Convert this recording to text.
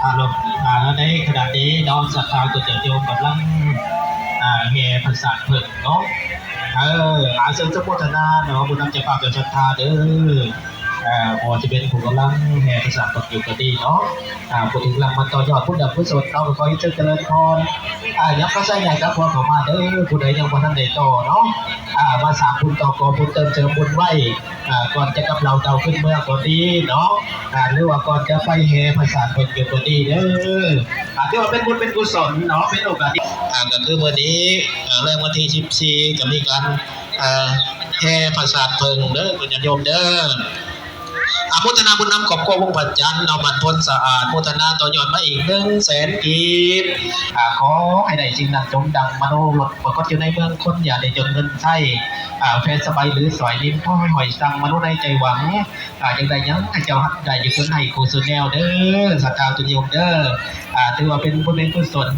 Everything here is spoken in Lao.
ອາ ໃນຂະນະນີ້ເນາະ ສັດທາກໍຈະໂຍມກຳລັງ ອາ ແຫ່ພະສາດເຜິ້ງເນາະ ເອີ ອາ ເຊີນສະໂມທະນາເນາະ ບຸນນຳເຈົ້າພາບເຈົ້າສັດທາເດີ ອາ ບໍ່ວ່າຈະເປັນຜູ້ກຳລັງແຫ່ພະສາດເຜິ້ງຢູ່ກໍດີເນາະ ອາ ຜູ້ທີ່ກຳລັງມາຕໍ່ຍອດບຸນດຳກຸສົນເນາະ ກໍຂໍໃຫ້ເຊີນຈະເລີນພອນ ອາ ຍັບພາສາໃຫຍ່ກັບພວກເຂົາມາເດີ ຜູ້ໃດຍັງບໍ່ທັນໄດ້ຕໍ່ເນາະ ອາ ມາສ້າງບຸນຕໍ່ກໍ່ບຸນເຕີມເສີມບຸນໄວ້ ອາ ກ່ອນຈະກັບເຫຼົ່າເຕົາຂຶ້ນເມືອກໍດີເນາະ ອາ ຫຼືວ່າກ່ອນຈະໄປແຫ່ພະສາດເຜິ້ງຢູ່ກໍດີເດີ ອາ ຖືວ່າເປັນບຸນເປັນກຸສົນເນາະ ເປັນໂອກາດດີ ອາ ກໍຄືມື້ນີ້ ອາ ແລງວັນທີສິບສີ່ ກໍມີການ ອາ ແຫ່ພະສາດເຜິ້ງເດີ ຍາດໂຍມເດີ ອາ ໂມທະນາບຸນນຳຄອບຄົວວົງພະຈັນເນາະ ບ້ານໂພນສະອາດ ໂມທະນາຕໍ່ຍອດມາອີກໜຶ່ງແສນກີບ ອາ ຂໍໃຫ້ໄດ້ສິ່ງນັ້ນສົມດັ່ງມະໂນລົດ ປາກົດຢູ່ໃນເມືອງຄົນ ຢ່າໄດ້ຈົນເງິນໃຊ້ ອາ ແພສະບາຍຫຼືສອຍນິນ ຂໍໃຫ້ຫ້ອຍສັ່ງມະໂນໃນໃຈຫວັງ ອາ ຢາກໄດ້ຫຍັງໃຫ້ເຈົ້າຮັບໄດ້ຢູ່ສຸດໃນຄູ່ສຸດແນວເດີ ສັດທາຕຸນໂຍມເດີ ອາ ຖືວ່າເປັນບຸນເປັນກຸສົນ